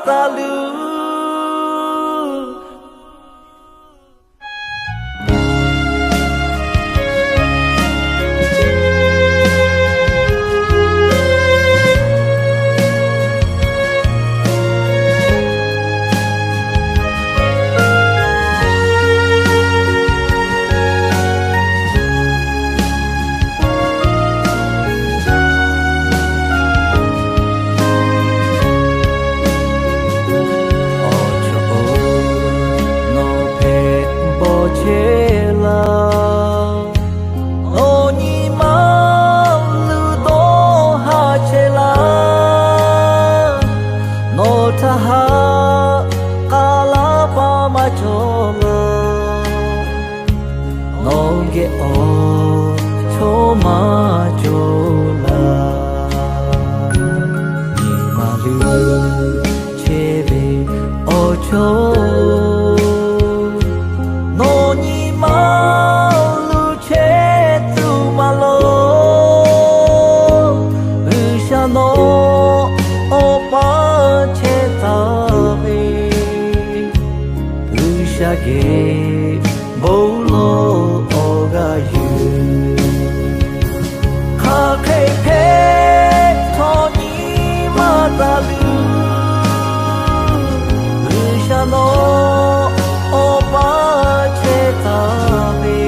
taˍ luˬ. Awˬ chawˇ-oˬ, nawˬ hpehꞈ bawˬ chehˇ laˇ. Nawˬ nyi ma luˬ dawˇ haˍ chehˇ laˇ. Nawˬ htaꞈ haꞈ k'aˍ laˇ pa maˇ cawˬ laˇ. Nawˬ geh awˬ chawˇ maˇ cawˬ laˇ. Nyi ma luˬ chehˇ ve awˬ chawˇ, nawˬ nyi ma luˬ chehˇ tuˬ maˇ lawˬ. G'uiˬsha nawˬ awˬ pa chehˇ taˍ ve, G'uiˬsha geh bon lawˬ awˬ g'aˇ yuˬ. Hk'aˬ hk'e hpehꞈ htawˇ nyi ma taˍ luˬ. G'uiˬsha nawˬ awˬ pa chehˇ taˍ ve,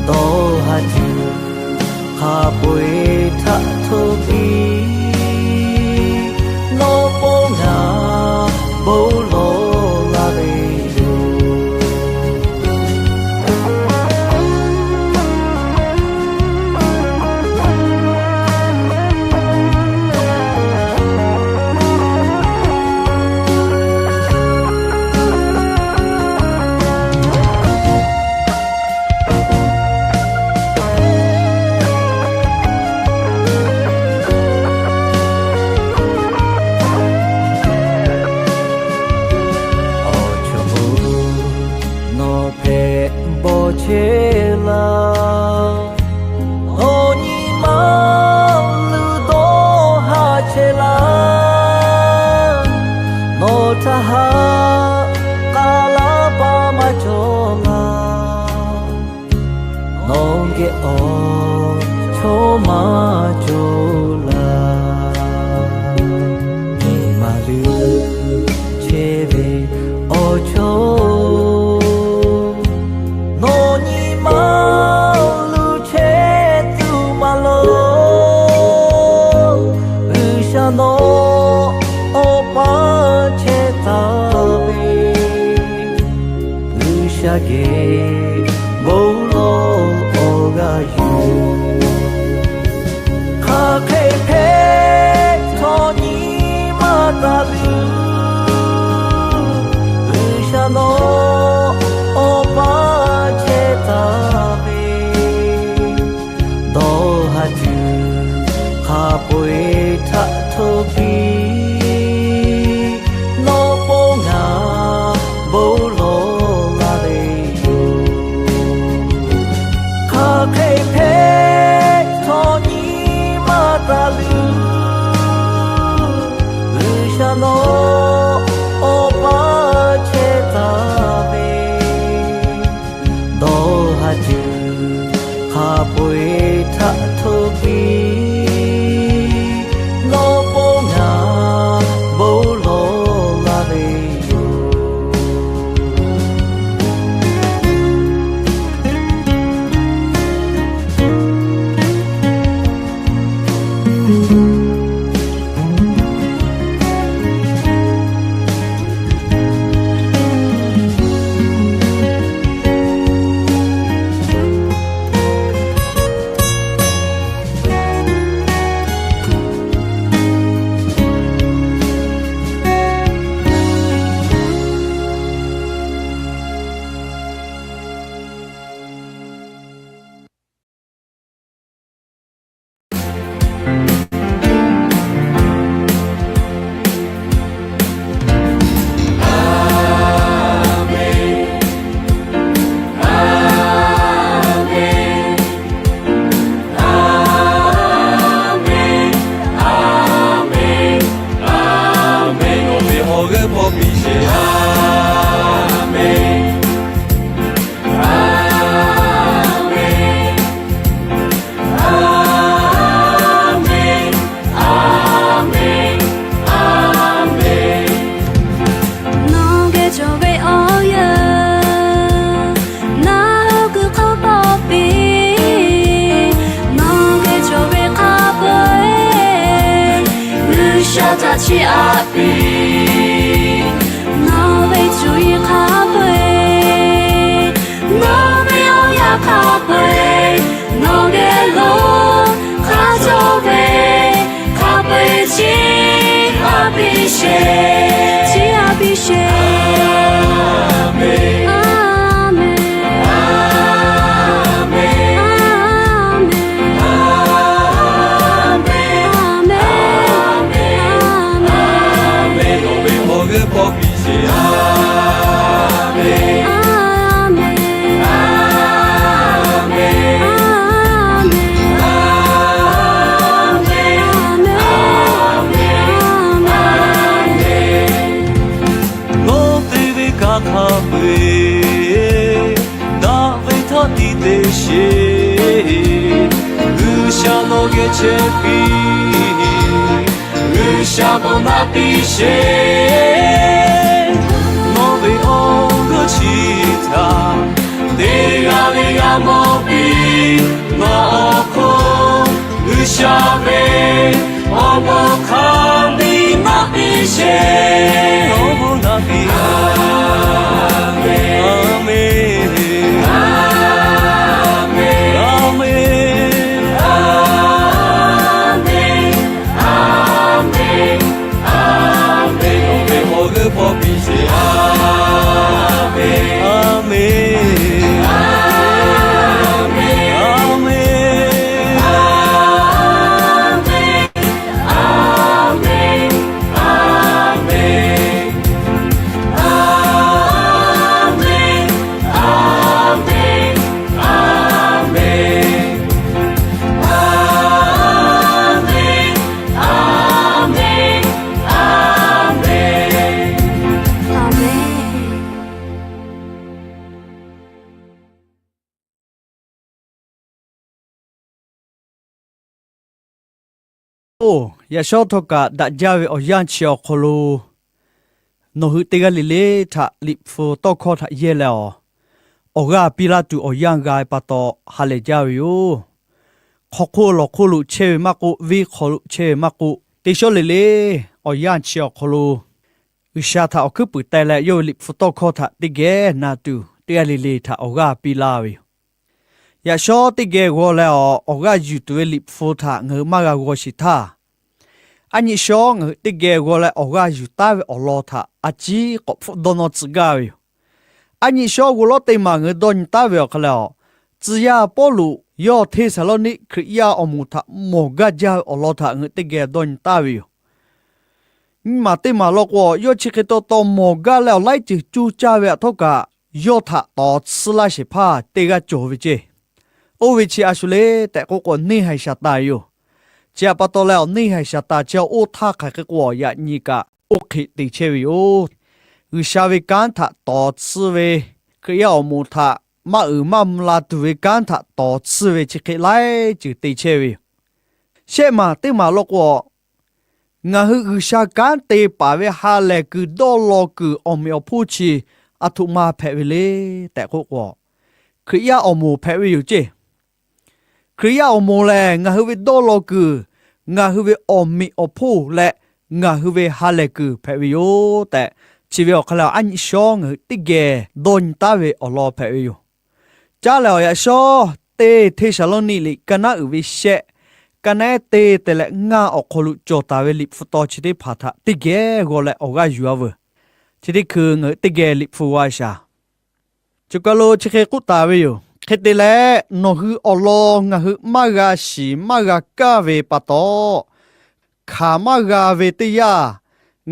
dawˇ haˍ tuˬ hk'a peu-eˬ htaꞈ hto piˇ. Nawˬ pon ngaˬ bon lawˬ laˇ ve yoˬ. Awˬ chawˇ-oˬ, nawˬ hpehꞈ bawˬ chehˇ laˇ. Nawˬ nyi ma luˬ dawˇ haˍ chehˇ laˇ. Nawˬ htaꞈ haꞈ k'aˍ laˇ pa maˇ cawˬ laˇ. Nawˬ geh awˬ chawˇ maˇ cawˬ laˇ. Nyi ma luˬ chehˇ ve awˬ chawˇ, nawˬ nyi ma luˬ chehˇ tuˬ maˇ lawˬ. G'uiˬsha nawˬ awˬ pa chehˇ taˍ ve, G'uiˬsha geh bon lawˬ awˬ g'aˇ yuˬ. Hk'aˬ hk'e hpehꞈ htawˇ nyi ma taˍ luˬ. G'uiˬsha nawˬ awˬ pa chehˇ taˍ ve, dawˇ haˍ tuˬ hk'a peu-eˬ htaꞈ hto piˇ. Nawˬ pon ngaˬ bon lawˬ laˇ ve yoˬ. Hk'aˬ hk'e hpehꞈ htawˇ nyi ma taˍ luˬ. G'uiˬsha nawˬ awˬ pa chehˇ taˍ ve, dawˇ haˍ tuˬ hk'a peu-eˬ htaꞈ hto piˇ. Nawˬ pon ngaˬ bon lawˬ laˇ ve yoˬ. Chi aꞈ piˇ, nawˬ ve cuˇ yiˍ hk'a peu-eˬ, nawˬ ve awˬ yanˇ hk'a peu-eˬ, nawˬ geh lo hk'a cawˬ ve, hk'a peu-eˬ chi aꞈ piˇ sheˍ, chi aꞈ piˇ sheˍ. Aˍmenˍ. Aˍmenˍ. Aˍmenˍ. Aˍmenˍ. Aˍmenˍ. Aˍmenˍ. Aˍmenˍ. Aˍmenˍ. Aˍmenˍ. Nawˬ te ve kanˉ hk'a peu-eˬ daꞈ ve htaˇ tiˇ te sheˍ. G'uiˬsha nawˬ geh chehˇ piˇ. G'uiˬsha bon naˆ piˇ sheˍ. Nawˬ ve awˬ g'euˆ chi htaꞈ teˇ g'aˇ ve g'a mawˬ piˇ. Nawˬ awˬ hk'oˆ G'uiˬsha ve awˬ bon hk'a biˇ naˆ piˇ sheˍ. Awˬ bon naˆ piˇ. Aˍmenˍ. Aˍmenˍ. Aˍmenˍ. Aˍmenˍ. Aˍmenˍ. Aˍmenˍ. Awˬ g'euˆ paw piˇ sheˍ. Aˍmenˍ. Aˍmenˍ. Aˍmenˍ. Aˍmenˍ. Aˍmenˍ. Aˍmenˍ. Oˇ, yaꞈ shawˉ htawˇ kaꞈ daꞈ jaˇ ve awˬ yanˇ chi awˬ hk'aw lo nawˬ hui teˇ g'aˇ le le htaꞈ Liꞈ hpu tawˇ hkawˇ htaꞈ yehˇ leh awˬ, awˬ g'aˇ piˇ laˇ tuˬ awˬ yanˇ g'a ve pa taw ha lehˬ jaˇ ve yoˬ. Hk'aw hk'oˆ lawˬ hk'oˆ lo chehˇ ve maˇ k'oˆ, venˇ hk'aw lo chehˇ ve maˇ k'oˆ, teˇ shawˉ le le awˬ yanˇ chi awˬ hk'aw lo G'uiˬsha htaꞈ awˬ hkuiˉ puiˍ teh leh yawˇ ve Liꞈ hpu tawˇ hkawˇ htaꞈ teˇ geh na tuˬ teˇ g'aˇ le le htaꞈ awˬ g'aˇ piˇ laˇ ve yoˬ. Yaꞈ shawˉ teˇ geh g'aw leh awˬ, awˬ g'aˇ yuˬ tuˬ ve Liꞈ hpu htaꞈ ngaˬ hui maˇ g'a g'aw sheˍ htaˇ, aˉ nyi shawˉ ngaˬ hui teˇ geh g'aw leh awˬ g'aˇ yuˬ taˉ ve awˬ lawn htaꞈ a ciˉ k'awꞈ hpfuhˆ dawˇ nawˇ tcuh gaˇ ve yoˬ. Aˉ nyi shawˉ g'aw lawˉ teˇ maˬ ngaˬ hui dawˇ nyi taˉ ve awˬ hk'aw leh awˬ, tcuh yaˇ Pawˇluꞈ yawˇ Hteˇsaˍlawˇniˆ Hkriꞈ yaˇ awˬ moˍ htaꞈ mawˬ gaˇ jaˇ ve awˬ lawn htaꞈ ngaˬ hui teˇ geh dawˇ nyi taˉ ve yoˬ. Nyiˇ maˬ teˇ maˬ law k'o, yawˇ chi hk'e taw taw mawˬ gaˇ leh awˬ laiˉ ceuˬ coˇ caˇ ve htaꞈ htawˇ kaꞈ, yawˇ htaꞈ tawˍ tsuhˇ laˇ shehˍ hpaˇ teˇ g'aˇ cawˬ ve ceˇ. Oˇ ve chi a shu le tehꞈ k'oˆ k'o, neˇ haiˬ Saˍtanˍ yoˬ. Chi htaꞈ pa taw leh awˬ, neˇ haiˬ Saˍtanˍ chi oˇ htaˇ hk'aˬ hk'e k'o, yaꞈ nyi kaꞈ oˇ hk'e te chehˇ ve yoˬ. G'uiˬsha ve kanˉ htaꞈ tawˍ tsuhˇ ve, Hkriꞈ yaˇ awˬ moˍ htaꞈ maˇ uiˍ maˇ mvuh la tuˬ ve kanˉ htaꞈ tawˍ tsuhˇ ve chi hk'e laiˉ ceuˬ te chehˇ ve yoˬ. Shehˆ maˬ teˇ maˬ law k'o, ngaˬ hui G'uiˬsha kanˉ te paˍ ve ha lehˬ kuiˬ dawˇ law kuiˬ awˬ meꞈ awˬ hponˇ chi aˬ htoꞈ ma hpehꞈ ve le tehꞈ k'oˆ k'o, Hkriꞈ yaˇ awˬ moˍ hpehꞈ ve yoˬ ceˇ. Hkriꞈ yaˇ awˬ moˍ lehˬ, ngaˬ hui ve dawˇ law kuiˬ, ngaˬ hui ve awˬ meꞈ awˬ hponˇ leh ngaˬ hui ve ha lehˬ kuiˬ hpehꞈ ve yoˬ tehꞈ, chi ve awˬ hk'aw lo aˉ nyi shawˉ ngaˬ hui teˇ geh dawˇ nyi taˉ ve awˬ lawn hpehꞈ ve yoˬ. Caˇ lehˬ awˬ, yaꞈ shawˉ teˇ Hteˇsaˍlawˇniˆ liꞈ ka naˉ uiˍ ve shehˆ, ka naˉ teˇ te leh ngaˇ awˬ hk'aw lo cawˬ taˍ ve Liꞈ hpu taw chi teˇ hpaˍ htaꞈ teˇ geh g'aw leh awˬ g'aˇ yuˬ a veuˬ. Chi teˇ hkui ngaˬ hui teˇ geh Liꞈ hpu g'a shaˍ. Choˬ kaˬ lo chi hk'e k'oˆ taˍ ve yoˬ. Hk'e te leh, nawˬ hui awˬ lawn ngaˬ hui maˇ g'a shiˍ maˇ g'a kaˇ ve pa taw, hkanˍ maˇ g'a ve teˇ yanˇ,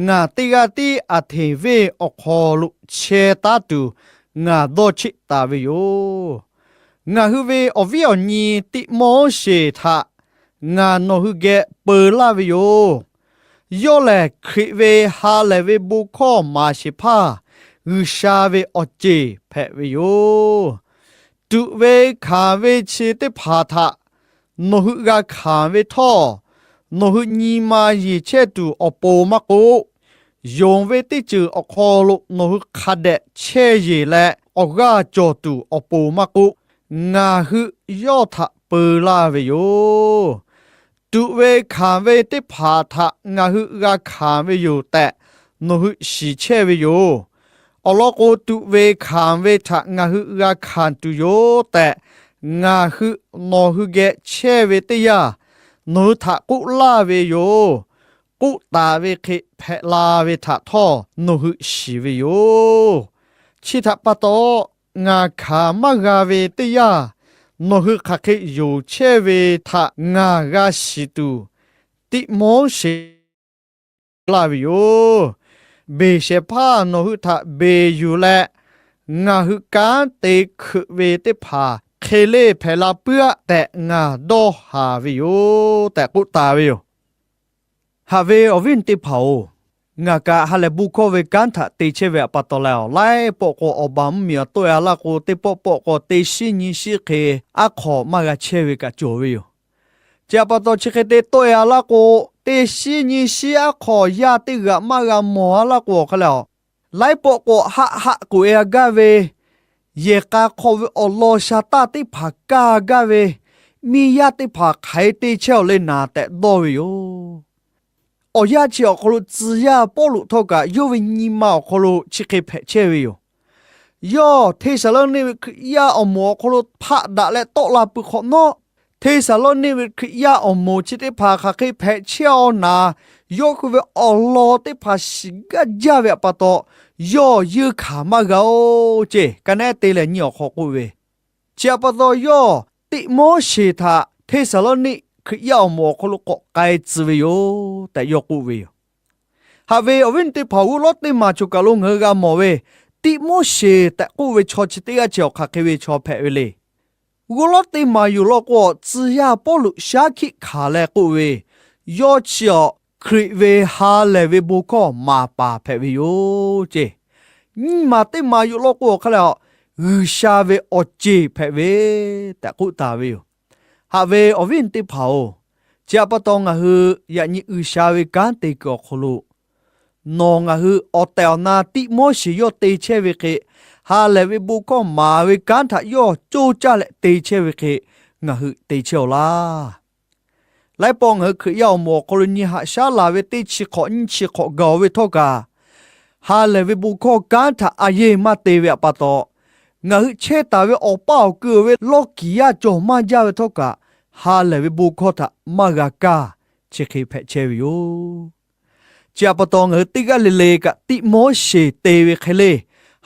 ngaˬ teˇ g'aˇ tiˉ Aˍhtenˍ venˇ awˬ hk'aw lo chehˇ taˉ tuˬ ngaˬ dawˇ cheˆ taˍ ve yoˬ. Ngaˬ hui ve awˬ viˉ awˬ nyi Tiˆmoˉseˍ htaꞈ ngaˬ nawˬ hui geh peu laˇ ve yoˬ. Yawˇ lehˬ, Hkriꞈ ve ha lehˬ ve bon hkawˇ maˍ shehˍ hpaˇ G'uiˬsha ve awˬ ceˬ hpehꞈ ve yoˬ. Tuꞈ ve hkanˍ ve chi teˇ hpaˍ htaꞈ nawˬ hui g'a hkanˍ ve htawˇ, nawˬ hui nyi ma yeˬ chehˇ tuˬ awˬ pon maˇ k'oˆ, yonˍ ve teˇ ceuˬ awˬ hk'aw lo nawˬ hui hk'a dehꞈ chehˇ yeˬ leh awˬ g'aˇ cawˬ tuˬ awˬ pon maˇ k'oˆ, ngaˬ hui yawˇ htaꞈ peu laˇ ve yoˬ. tuꞈ ve hkanˍ ve teˇ hpaˍ htaꞈ ngaˬ hui g'a hkanˍ ve yoˬ tehꞈ nawˬ hui shiˍ chehˇ ve yoˬ. Awˬ lawn k'o, tuꞈ ve hkanˍ ve htaꞈ ngaˬ hui g'a hkanˍ tuˬ yoˬ tehꞈ, ngaˬ hui nawˬ hui geh chehˇ ve teˇ yanˇ, nawˬ hui htaꞈ k'oˆ laˇ ve yoˬ. K'oˆ taˍ ve hk'e hpehꞈ la ve htaꞈ htawˇ nawˬ hui shiˍ ve yoˬ. Chi htaꞈ pa taw, ngaˬ hkanˍ maˇ g'a ve teˇ yanˇ, nawˬ hui hk'aˬ hk'e yonˍ chehˇ ve htaꞈ ngaˬ g'a shiˍ tuˬ, Tiˆmoˉseˍ laˇ ve yoˬ. Beˬ shehˍ hpaˇ nawˬ hui htaꞈ beˬ yuˬ leh, ngaˬ hui kanˉ te hkeuꞈ ve teˇ hpaˍ hk'e leˇ hpehꞈ la puiˉ aˆ tehꞈ ngaˬ dawˇ haˍ ve yoˬ tehꞈ k'oˆ taˍ ve yoˬ. Haꞈ ve awˬ viˉ awˬ nyi teˇ hpaˍ-oˬ, ngaˬ kaꞈ ha lehˬ bon hkawˇ ve kanˉ htaꞈ te chehˇ ve pa taw leh, laiˉ pawˆ k'o awˬ baˬ mvuhˇmiˬ awˬ tawˆ e a laˇ k'o, teˇ pawˆ pawˆ k'o teˇ shiˉ nyi shiˉ hk'e aˉ hk'aw maˇ g'a chehˇ ve kaꞈ cawˬ ve yoˬ. Chi htaꞈ pa taw, chi hk'e te tawˆ e a laˇ k'o, teˇ shiˉ nyi shiˉ aˉ hk'aw yaˇ teˇ g'aꞈ maˇ g'a mawˬ a laˇ k'o awˬ hk'aˇ leh, laiˉ pawˆ k'o haˆ haˆ k'oꞈ e a gaˇ ve, yehˬ k'a hk'aw ve awˬ lawn sha taˇ teˇ hpaˍ kaˇ gaˇ ve, miˇ yaˇ teˇ hpaˍ hk'aˬ hk'e te chehˇ-aw le naˍ tehꞈ dawˇ ve yoˬ. Awˬ yanˇ chi awˬ hk'aw lo tcuh yaˇ Pawˇluꞈ htawˇ kaꞈ yawˇ ve nyi ma awˬ hk'aw lo chi hk'e hpehꞈ chehˇ ve yoˬ. Yawˇ Hteˇsaˍlawˇniˆ ve Hkriꞈ yaˇ awˬ moˍ awˬ hk'aw lo hpaˆ daꞈ leh tawˆ la peuˬ hk'awꞈ nawˉ, Hteˇsaˍlawˇniˆ ve Hkriꞈ yaˇ awˬ moˍ chi teˇ hpaˍ hk'aˬ hk'e hpehꞈ chehˇ-aw naˍ, yawˇ hui ve awˬ lawn teˇ hpaˍ shiˍ gaˇ jaˇ ve pa taw, yawˇ yeunˇ hkanˍ maˇ g'a-oˬ ceˇ. Ka nehˉ te leh nyi awˬ hk'aw k'oˆ ve, chi htaꞈ pa taw yawˇ Tiˆmoˉseˍ htaꞈ Hteˇsaˍlawˇniˆ Hkriꞈ yaˇ awˬ moˍ awˬ hk'aw lo k'awꞈ k'ai tcuh ve yoˬ tehꞈ yawˇ k'oˆ ve yoˬ. Haꞈ ve awˬ viˉ awˬ nyi teˇ hpaˍ-oˬ, g'uˇ lawˉ teˇ maˬ choˬ kaˬ lo ngaˬ hui g'a mawˬ ve, Tiˆmoˉseˍ tehꞈ k'oˆ ve chaw chi teˇ g'aˇ chi awˬ hk'aˬ hk'e ve chaw hpehꞈ ve le. G'uˇ lawˉ teˇ maˬ yoˬ law k'o, tcuh yaˇ Pawˇluꞈ shaˉ hkiˆ hkanˍ leh k'oˆ ve, yawˇ chi awˬ Hkriꞈ ve ha lehˬ ve bon hkawˇ maˍ paˍ hpehꞈ ve yoˬ ceˇ. Nyiˇ maˬ teˇ maˬ yoˬ law k'o awˬ hk'aˇ leh, G'uiˬsha ve awˬ ceˬ hpehꞈ ve tehꞈ k'oˆ taˍ ve yoˬ. Haꞈ ve awˬ viˉ awˬ nyi teˇ hpaˍ-oˬ, chi htaꞈ pa taw ngaˬ hui yaꞈ nyi G'uiˬsha ve kanˉ te kuiˬ awˬ hk'aw lo, nawˬ ngaˬ hui awˬ tehˬ awˬ na Tiˆmoˉseˍ yawˇ te chehˇ ve hk'e, ha lehˬ ve bon hkawˇ maˍ ve kanˉ htaꞈ yawˇ coˇ caˇ leh te chehˇ ve hk'e, ngaˬ hui te chehˇ-aw laˇ. Laiˉ pawˆ ngaˬ hui Hkriꞈ yaˇ awˬ moˍ awˬ hk'aw lo nyi haꞈ shaˉ laˬ ve teˇ chi hk'awꞈ nyiˇ chi hk'awꞈ gaˬ-oˬ ve htawˇ kaꞈ, ha lehˬ ve bon hkawˇ kanˉ htaꞈ a yeˇ maˇ te ve htaꞈ pa taw, ngaˬ hui chehˇ taˍ ve awˬ paˇ awˬ kui ve lawˇ kiˍ yaˇ cawˬ maˇ jaˇ ve htawˇ kaꞈ, ha lehˬ ve bon hkawˇ htaꞈ maˇ g'a kaˇ, chi hk'e hpehꞈ chehˇ ve yoˬ. Chi htaꞈ pa taw ngaˬ hui teˇ g'aˇ le le kaꞈ Tiˆmoˉseˍ te ve hk'e le,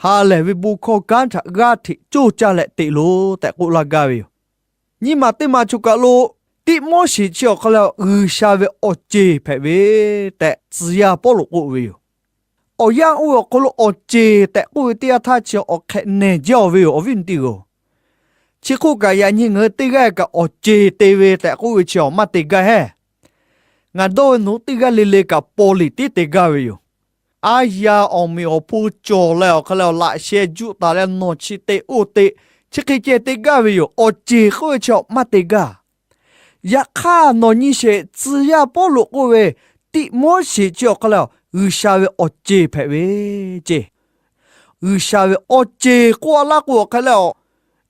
ha lehˬ ve bon hkawˇ kanˉ htaꞈ g'aˇ hteꞈ coˇ caˇ leh te loˬ tehꞈ k'oˆ laˇ gaˇ ve yoˬ. Nyiˇ maˬ teˇ maˬ choˬ kaˬ lo Tiˆmoˉseˍ chi awˬ hk'aˇ leh G'uiˬsha ve awˬ ceˬ hpehꞈ ve tehꞈ tcuh yaˇ Pawˇluꞈ k'oˆ ve yoˬ. Awˬ yanˇ oˇ ve awˬ hk'aw lo awˬ ceˬ tehꞈ k'oˆ ve teˇ yanˇ htaˇ chi awˬ hk'ehꞈ nehˬ jaˇ-oˬ ve yoˬ, awˬ viˉ awˬ nyi teˇ hpaˍ-oˬ. Chi hk'oˆ kaꞈ yaꞈ nyi ngaˬ hui teˇ g'aˇ kaꞈ awˬ ceˬ te ve tehꞈ k'oˆ ve chi awˬ maˇ te gaˇ heˆ. Ngaˬ dawˇ ve nawˬ hui teˇ g'aˇ le le kaꞈ paw liꞈ tiˉ te gaˇ ve yoˬ. Aˉ yaˇ awˬ meꞈ awˬ hponˇ cawˬ leh awˬ hk'aˇ leh laꞈ sheh juˆ taˍ leh nawˬ chi te oˇ te, chi hk'e ceh te gaˇ ve yoˬ. Awˬ ceˬ k'oˆ ve chi awˬ maˇ te gaˇ. Yaꞈ hk'aˇ nawˬ nyi sheˍ, tcuh yaˇ Pawˇluꞈ k'oˆ ve, Tiˆmoˉseˍ chi awˬ hk'aˇ leh G'uiˬsha ve awˬ ceˬ hpehꞈ ve ceˇ. G'uiˬsha ve awˬ ceˬ k'oˆ a laˇ k'o awˬ hk'aˇ leh,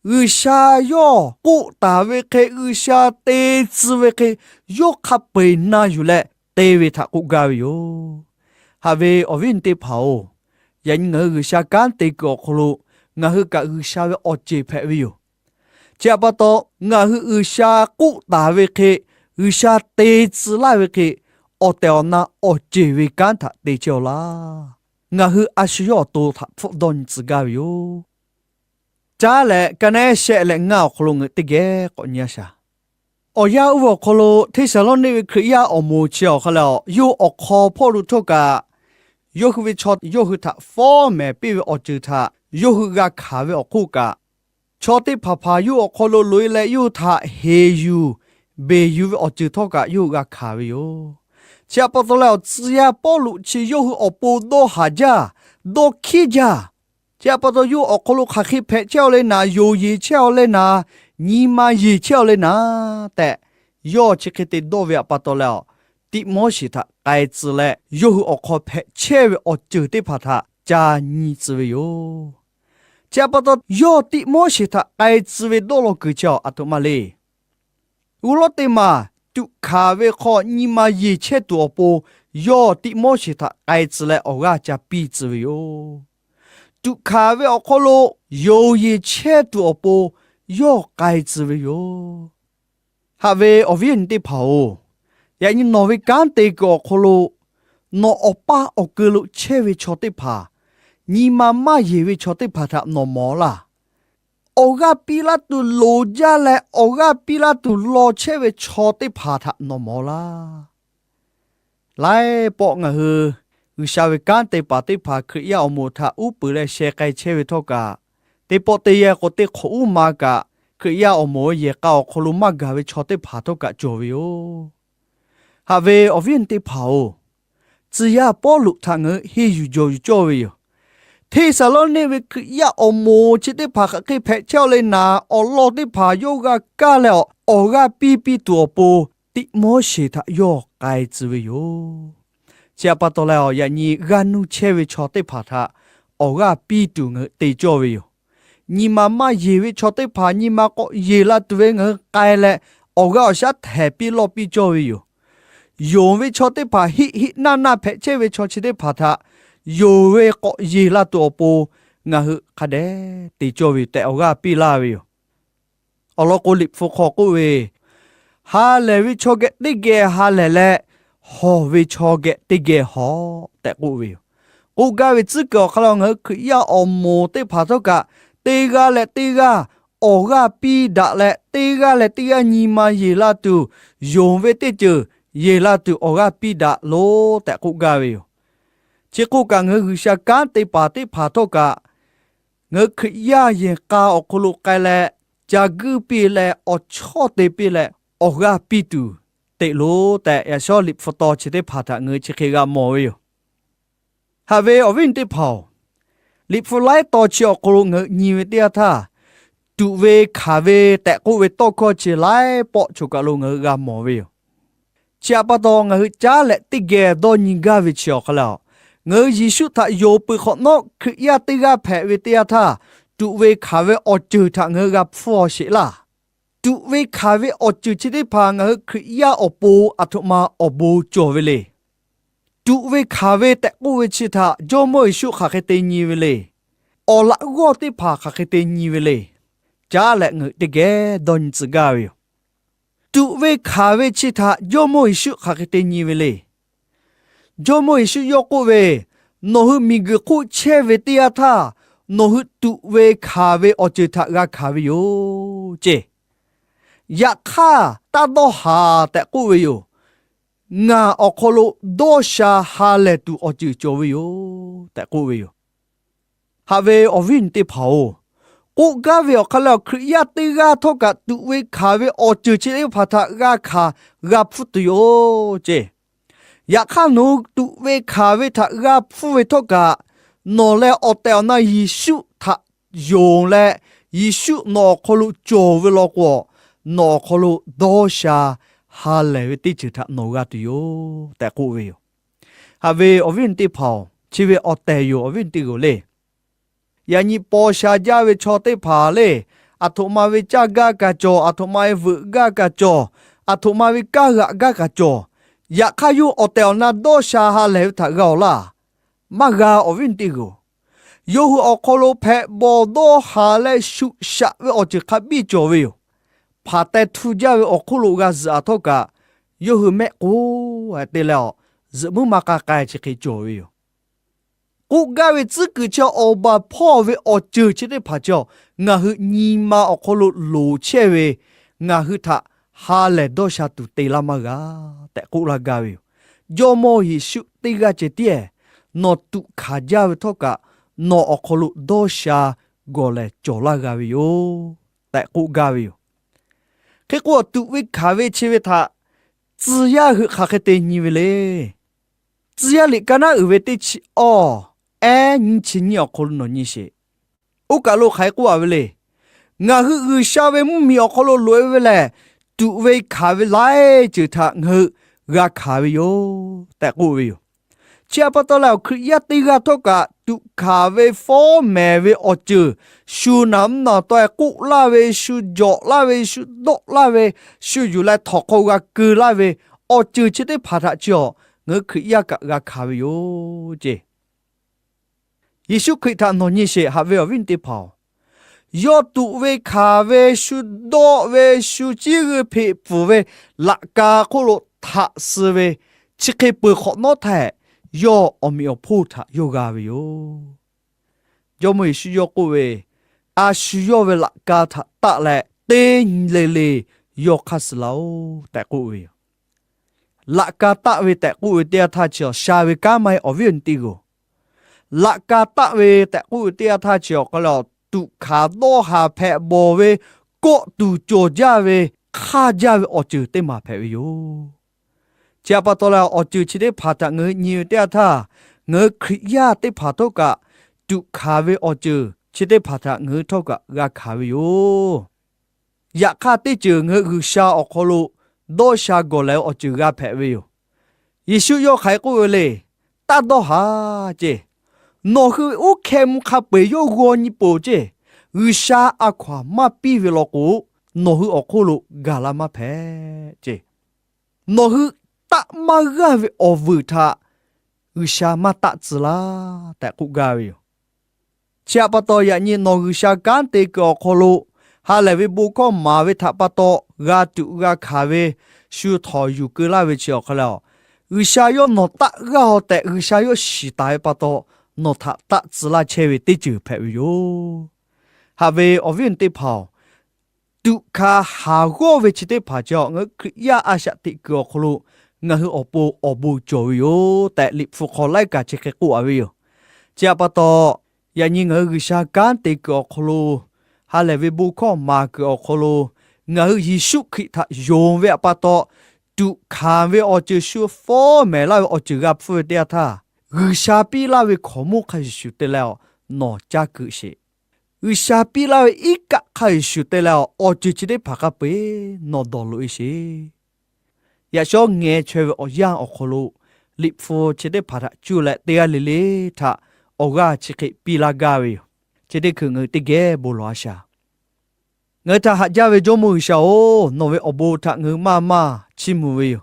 G'uiˬsha yawˇ k'oˆ taˍ ve hk'e, G'uiˬsha te tcuh ve hk'e, yawˇ hk'a peu-eˬ na yuˬ leh te ve htaꞈ k'oˆ gaˇ ve yoˬ. Haꞈ ve awˬ viˉ awˬ teˇ hpaˍ-oˬ, yaꞈ nyi ngaˬ hui G'uiˬsha kanˉ te kuiˬ awˬ hk'aw lo ngaˬ hui kaꞈ G'uiˬsha ve awˬ ceˬ hpehꞈ ve yoˬ. Chi htaꞈ pa taw, ngaˬ hui G'uiˬsha k'oˆ taˍ ve hk'e, G'uiˬsha te tcuh laˇ ve hk'e, awˬ tehˬ awˬ na awˬ ceˬ ve kanˉ htaꞈ te chehˇ-aw laˇ. Ngaˬ hui a shu yawˇ awˬ to htaꞈ hpfuhˆ dawˇ nyi tcuh gaˇ ve yoˬ. Caˉ leh ka nehˉ shehˆ leh ngaˇ awˬ hk'aw lo ngaˬ hui teˇ geh k'awꞈ nyi-a shaˍ. Awˬ yanˇ oˇ ve awˬ hk'aw lo Hteˇsaˍlawˇniˆ ve Hkriꞈ yaˇ awˬ moˍ chi awˬ hk'aˇ leh, yawˇ awˬ hk'aw hpawˇ lo htawˇ kaꞈ, yawˇ hui ve chaw yawˇ hui htaꞈ fawˉ mehˍ piˇ ve awˬ ceuˬ htaꞈ yawˇ hui g'a hkanˍ ve awˬ hk'oˆ kaꞈ, chaw teˇ hpaˍ hpaˍ yawˇ awˬ hk'aw lo loꞈ-e leh yawˇ hui htaꞈ heˍ yuˬ beˬ yuˬ ve awˬ ceuˬ htawˇ kaꞈ yawˇ hui g'a hkanˍ ve yoˬ. Chi htaꞈ pa taw leh awˬ tcuh yaˇ Pawˇluꞈ chi yawˇ hui awˬ pon dawˇ haˍ jaˇ, dawˇ hkiˉ jaˇ. Chi htaꞈ pa taw yawˇ awˬ hk'aw lo hk'aˬ hk'e hpehꞈ chehˇ-aw le naˍ, yonˍ yeˬ chehˇ-aw le naˍ, nyi ma yeˬ chehˇ-aw le naˍ tehꞈ, yawˇ chi hk'e te dawˇ ve htaꞈ pa taw leh, Tiˆmoˉseˍ htaꞈ k'ai tcuh leh yawˇ hui awˬ hk'aw hpehꞈ chehˇ ve awˬ ceuˬ teˇ hpaˍ htaꞈ ca nyi tcuh ve yoˬ. Chi htaꞈ pa taw, yawˇ Tiˆmoˉseˍ htaꞈ k'ai tcuh ve dawˇ law kuiˬ chi a htoꞈ ma le. G'uˇ lawˉ teˇ maˬ tuꞈ hkanˍ ve hk'aw nyi ma yeˬ chehˇ tuˬ awˬ pon, yawˇ Tiˆmoˉseˍ htaꞈ k'ai tcuh leh awˬ g'aˇ ca piˇ tcuh ve yoˬ. Tuꞈ hkanˍ ve awˬ hk'aw lo yonˍ yeˬ chehˇ tuˬ awˬ pon, yawˇ k'ai tcuh ve yoˬ. Haꞈ ve awˬ viˉ awˬ nyi teˇ hpaˍ-oˬ, yaꞈ nyi nawˬ ve kanˉ te kuiˬ awˬ hk'aw lo, nawˬ awˬ paˇ awˬ keu lo chehˇ ve chaw teˇ hpaˍ, nyi ma maˇ yeˬ ve chaw teˇ hpaˍ htaꞈ nawˬ mawˬ laˇ. Awˬ g'aˇ piˇ laˇ tuˬ loˍ jaˇ leh, awˬ g'aˇ piˇ laˇ tuˬ law chehˇ ve chaw teˇ hpaˍ htaꞈ nawˬ mawˬ laˇ. Laiˉ pawˆ ngaˬ hui G'uiˬsha ve kanˉ te paˍ teˇ hpaˍ Hkriꞈ yaˇ awˬ moˍ htaꞈ uˉ peunˍ leh sheh k'ai chehˇ ve htawˇ kaꞈ, teˇ pawˆ teˇ yanˇ k'o teˇ hk'awꞈ uˉ ma kaꞈ, Hkriꞈ yaˇ awˬ moˍ yehˬ k'a awˬ hk'aw lo maˇ gaˬ ve chaw teˇ hpaˍ htawˇ kaꞈ cawˬ ve yoˬ. Haꞈ ve awˬ viˉ awˬ nyi teˇ hpaˍ-oˬ, tcuh yaˇ Pawˇluꞈ htaꞈ ngaˬ hui henˇ yuˬ jawˬ yuˬ cawˇ ve yoˬ. Hteˇsaˍlawˇniˆ ve Hkriꞈ yaˇ awˬ moˍ chi teˇ hpaˍ hk'aˬ hk'e hpehꞈ chehˇ-aw le naˍ, awˬ lawn teˇ hpaˍ yawˇ g'a kaˇ leh, awˬ g'aˇ piˇ piˇ tuˬ awˬ pon, Tiˆmoˉseˍ htaꞈ yawˇ k'ai tcuh ve yoˬ. Chi htaꞈ pa taw leh, yaꞈ nyi g'aˇ nuˇ chehˇ ve chaw teˇ hpaˍ htaꞈ awˬ g'aˇ piˇ tuˬ ngaˬ hui te cawˇ ve yoˬ. Nyi ma maˇ yeˬ ve chaw teˇ hpaˍ nyi ma k'awꞈ yeˬ la tuˬ ve ngaˬ hui k'ai leh, awˬ g'aˇ awˬ shaˉ htehˍ piˇ lawˇ piˇ cawˇ ve yoˬ. Yonˍ ve chaw teˇ hpaˍ hiˆ hiˆ naˇ naˇ hpehꞈ chehˇ ve chaw chi teˇ hpaˍ htaꞈ yonˍ ve k'awꞈ yeˬ la tuˬ awˬ pon, ngaˬ hui hk'a dehꞈ te cawˇ ve yoˬ tehꞈ awˬ g'aˇ piˇ laˇ ve yoˬ. Awˬ lawn k'o, Liꞈ hpu hk'aw k'oˆ ve, Ha lehˬ ve chaw geh teˇ geh ha lehˬ leh, hawˬ ve chaw geh teˇ geh hawˬ tehꞈ k'oˆ ve yoˬ. K'oˆ gaˇ ve tcuhˉ kuiˬ awˬ hk'aw lo ngaˬ hui Hkriꞈ yaˇ awˬ moˍ teˇ hpaˍ htawˇ kaꞈ, teˇ g'aˇ leh teˇ g'aˇ awˬ g'aˇ piˇ daꞈ leh, teˇ g'aˇ leh teˇ g'aˇ nyi ma yeˬ la tuˬ, yonˍ ve teˇ ceuˬ yeˬ la tuˬ awˬ g'aˇ piˇ daꞈ loˬ tehꞈ k'oˆ gaˇ ve yoˬ. Chi k'oˆ kaꞈ, ngaˬ hui G'uiˬsha kanˉ te paˍ teˇ hpaˍ htawˇ kaꞈ, ngaˬ hui Hkriꞈ yaˇ yehˬ k'a awˬ hk'aw lo k'ai leh, ca guiˇ piˇ leh, awˬ chawˇ te piˇ leh, awˬ g'aˇ piˇ tuˬ teꞈ loˬ tehꞈ, yaꞈ shawˉ Liꞈ hpu taw chi teˇ hpaˍ htaꞈ ngaˬ hui chi hk'e g'a mawˬ ve yoˬ. Haꞈ ve awˬ viˉ awˬ nyi teˇ hpaˍ-oˬ, Liꞈ hpu laiˉ taw chi awˬ hk'aw lo ngaˬ hui nyi ve teˇ yanˇ htaˇ, tuꞈ ve hkanˍ ve tehꞈ k'oˆ ve tawˇ hkawˇ chi laiˉ pawˆ choˬ kaˬ lo ngaˬ hui g'a mawˬ ve yoˬ. Chi htaꞈ pa taw, ngaˬ hui caˉ leh teˇ geh dawˇ nyi gaˇ ve chi awˬ hk'aw lo, ngaˬ hui Yeˍsuˆ htaꞈ yonˍ peuˬ hk'awꞈ nawˉ Hkriꞈ yaˇ teˇ g'aˇ hpehꞈ ve teˇ yanˇ htaˇ, tuꞈ ve hkanˍ ve awˬ ceuˬ htaꞈ ngaˬ hui g'a hpfuhˇ-aw sheˍ laˇ. Tuꞈ ve hkanˍ ve awˬ ceuˬ chi teˇ hpaˍ ngaˬ hui Hkriꞈ yaˇ awˬ pon aˬ htoꞈ ma awˬ bon cawˬ ve le. Tuꞈ ve hkanˍ ve tehꞈ k'oˆ ve chi htaꞈ Jawˇmawˇ Yeˍsuˆ hk'aˬ hk'e te nyi ve le. Awˬ laꞈ g'awˇ teˇ hpaˍ hk'aˬ hk'e te nyi ve le. Caˉ leh ngaˬ hui teˇ geh dawˇ nyi tcuh gaˇ ve yoˬ. Tuꞈ ve hkanˍ ve chi htaꞈ Jawˇmawˇ Yeˍsuˆ hk'aˬ hk'e te nyi ve le. Jawˇmawˇ Yeˍsuˆ yawˇ k'oˆ ve, Nawˬ hui miˬguiˬ hk'oˆ chehˇ ve teˇ yanˇ htaˇ, nawˬ hui tuꞈ ve hkanˍ ve awˬ ceuˬ htaꞈ g'a hkanˍ ve yoˬ ceˇ. Yaꞈ hk'aˇ, taˇ dawˇ haˍ tehꞈ k'oˆ ve yoˬ. Ngaˬ awˬ hk'aw lo dawˇ sha ha lehˬ tuˬ awˬ ceuˬ cawˬ ve yoˬ tehꞈ k'oˆ ve yoˬ. Haꞈ ve awˬ viˉ awˬ nyi teˇ hpaˍ-oˬ, k'oˆ gaˇ ve awˬ hk'aw lo, Hkriꞈ yaˇ teˇ g'aˇ htawˇ kaꞈ tuꞈ ve hkanˍ ve awˬ ceuˬ chi teˇ hpaˍ htaꞈ g'a hkanˍ g'a hpfuhˇ tuˬ yoˬ ceˇ. Yaꞈ hk'aˇ, nawˬ hui tuꞈ ve hkanˍ ve htaꞈ g'a hpfuhˇ ve htawˇ kaꞈ, nawˬ leh awˬ tehˬ awˬ na Yeˍsuˆ htaꞈ yonˍ leh, Yeˍsuˆ nawˬ awˬ hk'aw lo cawˬ ve law k'o, nawˬ awˬ hk'aw lo dawˇ sha ha lehˬ ve teˇ ceuˬ htaꞈ nawˬ g'a tuˬ yoˬ tehꞈ k'oˆ ve yoˬ. Haꞈ ve awˬ viˉ awˬ nyi teˇ hpaˍ-oˬ, chi ve awˬ tehˬ yoˬ awˬ viˉ awˬ nyi teˇ g'aˇ le. Yaꞈ nyi paw sha jaˇ ve chaw teˇ hpaˍ le, aˬ htoꞈ ma ve caˇ gaˇ kaꞈ cawˬ, aˬ htoꞈ ma ve veuꞈ gaˇ kaꞈ cawˬ, aˬ htoꞈ ma ve kanˇ g'aꞈ gaˇ kaꞈ cawˬ. Yaꞈ hk'aˇ, yawˇ awˬ tehˬ awˬ na dawˇ sha ha lehˬ ve htaꞈ g'a-oˬ laˇ. Maˇ g'a awˬ viˉ awˬ nyi teˇ g'aˇ-oˬ. Yawˇ hui awˬ hk'aw lo hpehꞈ bawˬ dawˇ haˍ leh shuꞈ shaꞈ ve awˬ ceuˬ hk'a biˇ cawˬ ve yoˬ. Hpaˍ teh htu jaˇ ve awˬ hk'oˆ lo g'a zuhꞈ-a htawˇ kaꞈ, yawˇ hui mehˆ k'o te leh, zuhꞈ muiˉ ma k'a k'ai chi hk'e cawˬ ve yoˬ. K'oˆ gaˇ ve tcuhˉ kuiˬ chi awˬ baˬ hpawˇ ve awˬ ceuˬ chi teˇ hpaˍ chi-a, ngaˬ hui nyi ma awˬ hk'aw lo loˍ chehˇ ve, ngaˬ hui htaꞈ ha lehˬ dawˇ sha tuˬ te laˇ maˇ g'a tehꞈ k'oˆ laˇ gaˇ ve yoˬ. Jawˇmawˇ Yeˍsuˆ teˇ g'aˇ ceh tiˉ-ehˍ, nawˬ tuꞈ hkanˍ jaˇ ve htawˇ kaꞈ, nawˬ awˬ hk'aw lo dawˇ sha gawˬ lehˬ cawˬ laˇ g'a ve yoˬ tehꞈ k'oˆ gaˇ ve yoˬ. Hk'e k'o, tuꞈ ve hkanˍ ve chi ve htaꞈ tcuh yaˇ hui hk'aˬ hk'e te nyi ve le. Tcuh yaˇ liꞈ ka naˉ uiˍ ve teˇ chi awˇ, ehˉ nyiˇ chi nyiˇ awˬ hk'aw lo nawˬ nyi sheˍ. Oˇ kaˬ lo hk'aˬ hk'e k'oˆ-a ve le. Ngaˬ hui G'uiˬsha ve mvuhˇmiˬ awˬ hk'aw lo loꞈ-e ve lehˬ, tuꞈ ve hkanˍ ve laiˉ ceuˬ htaꞈ ngaˬ hui g'a hkanˍ ve yoˬ tehꞈ k'oˆ ve yoˬ. Chi htaꞈ pa taw leh, awˬ Hkriꞈ yaˇ teˇ g'aˇ htawˇ kaꞈ tuꞈ hkanˍ ve fawˉ mehˍ ve awˬ ceuˬ, shu naˍ mvuhˇ naw taw k'oˆ laˇ ve, shu jawꞈ laˇ ve, shu dawˆ laˇ ve, shu yuˬ leh htawnˍ hk'aw g'a keu laˇ ve awˬ ceuˬ chi teˇ hpaˍ htaꞈ chi awˬ ngaˬ hui Hkriꞈ yaˇ kaꞈ g'a hkanˍ ve yoˬ ceˇ. Yeˍsuˆ Hkriꞈ htaꞈ nawˬ nyi sheˍ, haꞈ ve awˬ viˉ awˬ nyi teˇ hpaˍ-oˬ, yawˇ tuꞈ ve hkanˍ ve, shu dawˆ ve, shu ciˉ g'uiˇ hpeꞈ pfuhˍ ve laꞈ ka hk'oˆ lo htaꞈ suh ve, chi hk'e peuˬ hk'awꞈ nawˉ htaˇ, yawˇ awˬ meꞈ awˬ hponˇ htaꞈ yawˇ g'a ve yoˬ. Jawˇ mawˇ Yeˍsuˆ yawˇ k'oˆ ve, A shu yawˇ ve laꞈ ka htaꞈ taˆ leh teˇ nyi le le yawˇ hk'aˇ suh laˇ-oˆ tehꞈ k'oˆ ve yoˬ. Laꞈ ka taˆ ve tehꞈ k'oˆ ve teˇ yanˇ htaˇ chi awˬ sha ve kanˉ maˇ heˆ, awˬ viˉ awˬ nyi teˇ g'aˇ-oˬ. Laꞈ ka taˆ ve tehꞈ k'oˆ ve teˇ yanˇ htaˇ chi awˬ hk'aw lo tuꞈ hkanˍ dawˇ haˍ hpehꞈ bawˬ ve, kawˆ tuˬ cawˬ jaˇ ve, hk'aˇ jaˇ ve awˬ ceuˬ teˇ maˬ hpehꞈ ve yoˬ. Chi htaꞈ pa taw leh awˬ ceuˬ chi teˇ hpaˍ htaꞈ ngaˬ hui nyi ve teˇ yanˇ htaˇ, ngaˬ hui Hkriꞈ yaˇ teˇ hpaˍ htawˇ kaꞈ tuꞈ hkanˍ ve awˬ ceuˬ chi teˇ hpaˍ htaꞈ ngaˬ hui htawˇ kaꞈ g'a hkanˍ ve yoˬ. Yaꞈ hk'aˇ teˇ ceuˬ ngaˬ hui G'uiˬsha awˬ hk'aw lo dawˇ sha gawˬ leh awˬ ceuˬ g'a hpehꞈ ve yoˬ. Yeˍsuˆ yawˇ hk'aˬ hk'e k'oˆ ve le, Taˇ dawˇ haˍ ceˇ. Nawˬ hui ve uˉ hkeh mvuh hk'a peu-eˬ yawˇ g'aw nyi peuˬ ceˇ. G'uiˬsha a hkaw-anˬ maˇ piˇ ve law k'o, nawˬ hui awˬ hk'oˆ lo gaˬ la maˇ hpehꞈ ceˇ. Nawˬ hui taˆ maˇ g'aˇ ve awˬ vuiˬ htaꞈ G'uiˬsha maˇ taˆ tcuh laˇ tehꞈ k'oˆ gaˇ ve yoˬ. Chi htaꞈ pa taw, yaꞈ nyi nawˬ G'uiˬsha kanˉ te kuiˬ awˬ hk'aw lo ha lehˬ ve bon hkawˇ maˍ ve htaꞈ pa taw g'a tuꞈ g'a hkanˍ ve, shu htawnˍ yuˬ keu laˇ ve chi awˬ hk'aw lo, G'uiˬsha yawˇ nawˬ taˆ g'aˇ-aw tehꞈ G'uiˬsha yawˇ shiˍ taˍ ve pa taw, nawˬ htaꞈ taˆ tcuh laˇ chehˇ ve teˇ ceuˬ hpehꞈ ve yoˬ. Haꞈ ve awˬ viˉ awˬ nyi teˇ hpaˍ-oˬ, tuꞈ hkanˍ haˍ g'awˇ ve chi teˇ hpaˍ chi ngaˬ hui Hkriꞈ yaˇ a shaꞈ teꞈ kuiˬ awˬ hk'aw lo ngaˬ hui awˬ pon awˬ bon cawˬ ve yoˬ tehꞈ, Liꞈ hpu hk'aw laiˉ kaꞈ chi hk'e k'oˆ a ve yoˬ. Chi htaꞈ pa taw, yaꞈ nyi ngaˬ hui G'uiˬsha kanˉ te kuiˬ awˬ hk'aw lo, ha lehˬ ve bon hkawˇ maˍ kuiˬ awˬ hk'aw lo, ngaˬ hui Yeˍsuˆ Hkriꞈ htaꞈ yonˍ ve htaꞈ pa taw, tuꞈ hkanˍ ve awˬ ceuˬ shu fawˉ mehˍ laˇ ve awˬ ceuˬ g'a hpfuhˇ ve teˇ yanˇ htaˇ, G'uiˬsha piˇ laˇ ve hkaoˍmonˇ hk'a shuˍ shuˍ te leh nawˬ caˇ keu sheˍ. G'uiˬsha piˇ laˇ ve iˉ kaˆ hk'a shuˍ shuˍ te leh awˬ ceuˬ chi teˇ hpaˍ hk'a peu-eˬ nawˬ dawˬ loꞈ-e sheˍ. Yaꞈ shawˉ ngeh chaweh ve awˬ yanˇ awˬ hk'aw lo, Liꞈ hpu chi teˇ hpaˍ htaꞈ cuˇ leh teˇ g'aˇ le le htaꞈ awˬ g'aˇ chi hk'e piˇ laˇ gaˇ ve yoˬ. Chi teˇ hkui ngaˬ hui teˇ geh bon lawˬ a shaˍ. Ngaˬ hui htaꞈ haꞈ jaˇ ve Jawˇmawˇ G'uiˬsha-oˬ, nawˬ ve awˬ bon htaꞈ ngaˬ hui maˇ maˇ chiˇ mvuh ve yoˬ.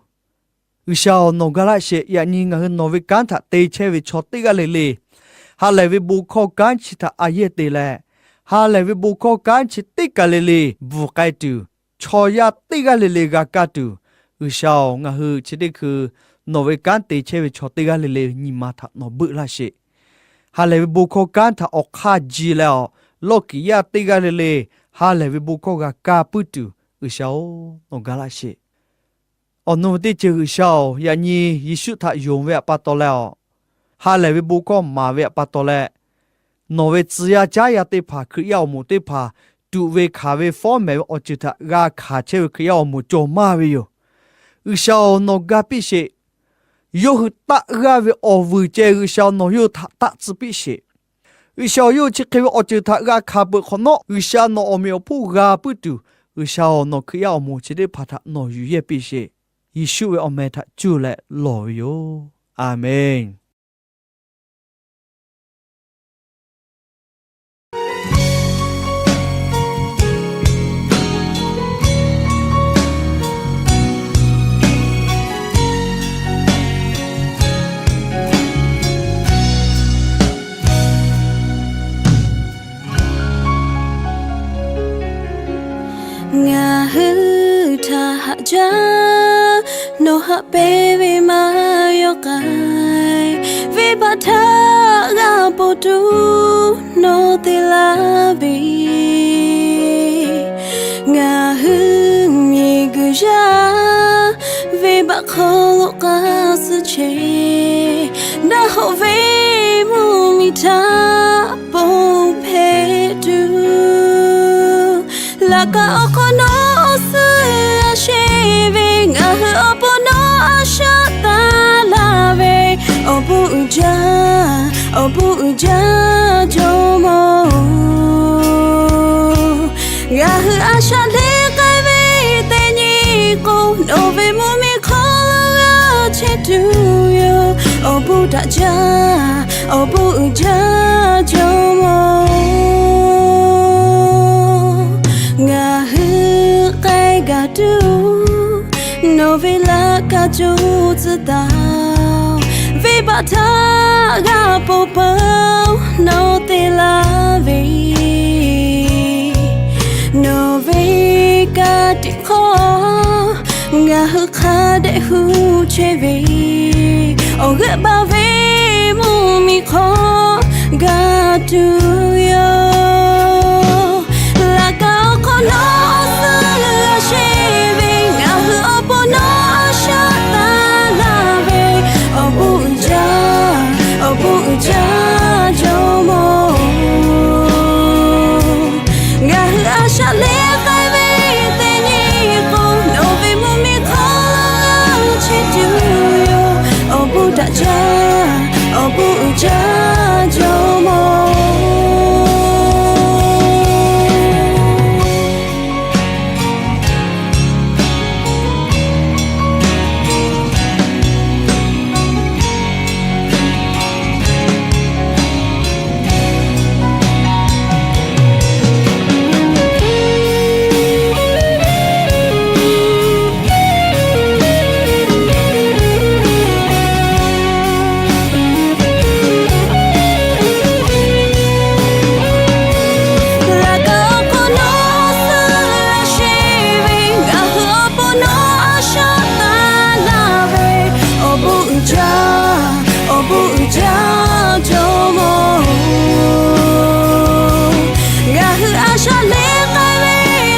G'uiˬsha-oˬ, nawˬ ga laˇ sheˍ. Yaꞈ nyi ngaˬ hui nawˬ ve kanˉ htaꞈ te chehˇ ve chaw teˇ g'aˇ le le, ha lehˬ ve bon hkawˇ kanˉ chi htaꞈ a yehˇ te leh, ha lehˬ ve bon hkawˇ kanˉ chi teˇ kaˬ le le bvuhˬ k'ai tuˬ, chaw yaˇ teˇ g'aˇ le le g'a kaˇ tuˬ, G'uiˬsha-oˬ, ngaˬ hui chi teˇ hkui nawˬ ve kanˉ te chehˇ ve chaw teˇ g'aˇ le le nyi ma htaꞈ nawˬ beuˆ laˇ sheˍ. Ha lehˬ ve bon hkawˇ kanˉ htaꞈ awˬ hk'aˇ ji leh awˬ lawˇ kiˍ yaˇ teˇ g'aˇ le le ha lehˬ ve bon hkawˇ g'a kaˇ puiˉ tuˬ, G'uiˬsha-oˬ, nawˬ ga laˇ sheˍ. Awˬ nu ve teˇ ceuˬ G'uiˬsha-oˬ, yaꞈ nyi Yeˍsuˆ htaꞈ yonˍ ve htaꞈ pa taw leh awˬ, ha lehˬ ve bon hkawˇ maˍ ve htaꞈ pa taw leh, nawˬ ve tcuh yaˇ caˉ yaˇ teˇ hpaˍ, Hkriꞈ yaˇ awˬ moˍ teˇ hpaˍ, tuꞈ ve hkanˍ ve fawˉ mehˍ ve awˬ ceuˬ htaꞈ g'a hkanˍ chehˇ ve Hkriꞈ yaˇ awˬ moˍ cawˬ maˇ ve yoˬ. G'uiˬsha-oˬ, nawˬ ga piˇ sheˍ. Yawˇ hui taˆ g'aˇ ve awˬ vuiˬ ceh G'uiˬsha nawˬ yawˇ hui htaꞈ taˆ tcuh piˇ sheˍ. G'uiˬsha-oˬ, yawˇ hui chi hk'e ve awˬ ceuˬ htaꞈ g'a hkanˍ peuˬ hk'awꞈ nawˉ, G'uiˬsha nawˬ awˬ meꞈ awˬ hponˇ g'a puiˉ tuˬ, G'uiˬsha-oˬ, nawˬ Hkriꞈ yaˇ awˬ moˍ chi teˇ hpaˍ htaꞈ nawˬ yuˬ yehˇ piˇ sheˍ. Yeˍsuˆ ve awˬ meh htaꞈ cuˇ leh lawˬ ve yoˬ. A menˬ. Ngaˬ hui htaꞈ haꞈ jaˇ, nawˬ haꞈ pehnˇ ve maˇ yawˇ k'ai, venˇbaˆ htaꞈ g'a ponˬ tuˬ nawˬ te laˇ ve. Ngaˬ hui miˬguiˬ yaˇ venˇbaˆ hk'aw lo k'a suh chehˇ, daꞈ hawꞈ ve mvuhˇmiˬ htaꞈ ponˬ hpehꞈ tuˬ, laꞈ ka awˬ hk'aw nawˬ suh a sheˍ ve, ngaˬ hui awˬ pon nawˬ a shaꞈ taˍ laˇ ve, awˬ bon uiˍ jaˇ, awˬ bon uiˍ jaˇ Jawˇmawˇ-oˬ. Ngaˬ hui a shaꞈ teꞈ k'ai ve teˇ nyi k'o, nawˬ ve mvuhˇmiˬ hk'aw lo g'a chehˇ tuˬ yoˬ. Awˬ bon daꞈ jaˇ, awˬ bon uiˍ jaˇ Jawˇmawˇ-oˬ, ngaˬ hui k'ai gaˬ tuˬ nawˬ ve laꞈ ka co tcuh taˍ-oˬ. Venˇbaˆ htaꞈ g'a ponˬ peuˬ nawˬ te laˇ ve, nawˬ ve ka tiꞈ hk'aw ngaˬ hui hk'a dehꞈ hu chehˇ ve, awˬ g'euˆ baˬ ve mvuhˇmiˬ hk'aw g'a tuˬ yoˬ. Laꞈ ka awˬ hk'aw nawˬ suh g'a sheˍ ve, ngaˬ hui awˬ pon nawˬ a shaꞈ taˍ laˇ ve, awˬ bon uiˍ jaˇ, awˬ bon uiˍ jaˇ Jawˇmawˇ-oˬ, ngaˬ hui a shaꞈ leh k'ai ve teˇ nyi k'o, nawˬ ve mvuhˇmiˬ hk'aw chehˇ tuˬ yoˬ. Awˬ bon daꞈ jaˇ, awˬ bon uiˍ jaˇ Jawˇmawˇ-oˬ. Laꞈ ka awˬ hk'aw nawˬ suh g'a sheˍ ve, ngaˬ hui awˬ pon nawˬ a shaꞈ taˍ laˇ ve, awˬ bon uiˍ jaˇ, awˬ bon uiˍ jaˇ Jawˇmawˇ-oˬ, ngaˬ hui a shaꞈ leh k'ai ve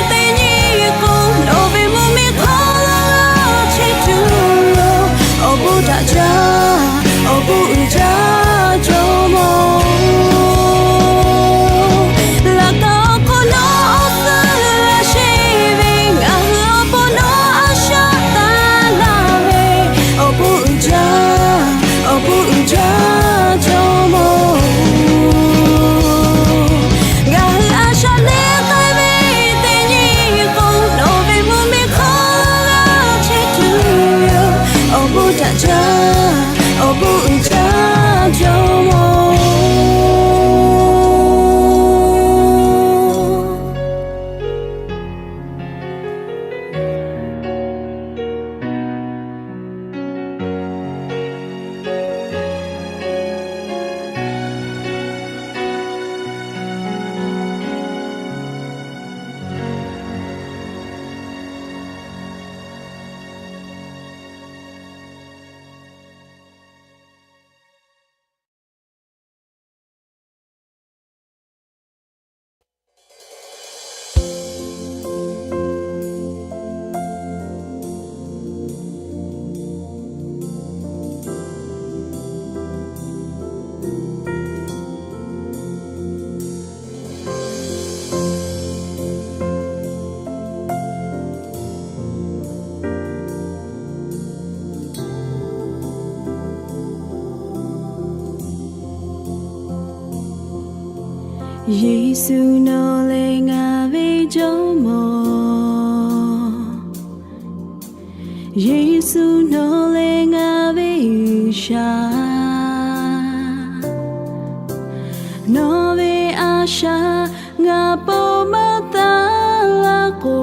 teˇ nyi k'o, nawˬ ve mvuhˇmiˬ hk'aw chehˇ tuˬ yoˬ. Awˬ bon daꞈ jaˇ, awˬ bon uiˍ jaˇ Jawˇmawˇ-oˬ, laꞈ ka awˬ hk'aw nawˬ suh g'a sheˍ ve, ngaˬ hui awˬ pon nawˬ a shaꞈ taˍ laˇ ve, awˬ bon uiˍ jaˇ, awˬ bon uiˍ jaˇ Jawˇmawˇ-oˬ, ngaˬ hui a shaꞈ leh k'ai ve teˇ nyi k'o, nawˬ ve mvuhˇmiˬ hk'aw g'a chehˇ tuˬ yoˬ. Awˬ bon daꞈ jaˇ, awˬ bon uiˍ jaˇ Jawˇmawˇ-oˬ. Yeˍsuˆ nawˬ lehˬ ngaˬ ve Jawˇmawˇ. Yeˍsuˆ nawˬ lehˬ ngaˬ ve G'uiˬsha. Nawˬ ve a shaꞈ ngaˬ po maˇ taˍ laˇ k'o,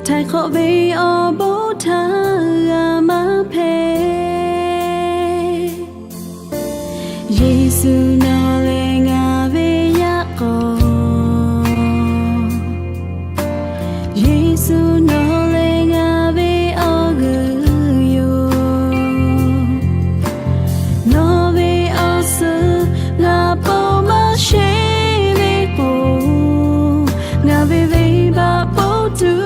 htaiˍ hk'awꞈ ve awˬ bon htaꞈ g'a maˇ hpehꞈ. Yeˍsuˆ nawˬ lehˬ ngaˬ ve yaˇ k'awꞈ. Yeˍsuˆ nawˬ lehˬ ngaˬ ve awˬ g'euˆ yoˬ. Nawˬ ve awˬ suhˍ g'a po maˇ sheˍ ve k'o, ngaˬ ve venˇbaˆ po tuˬ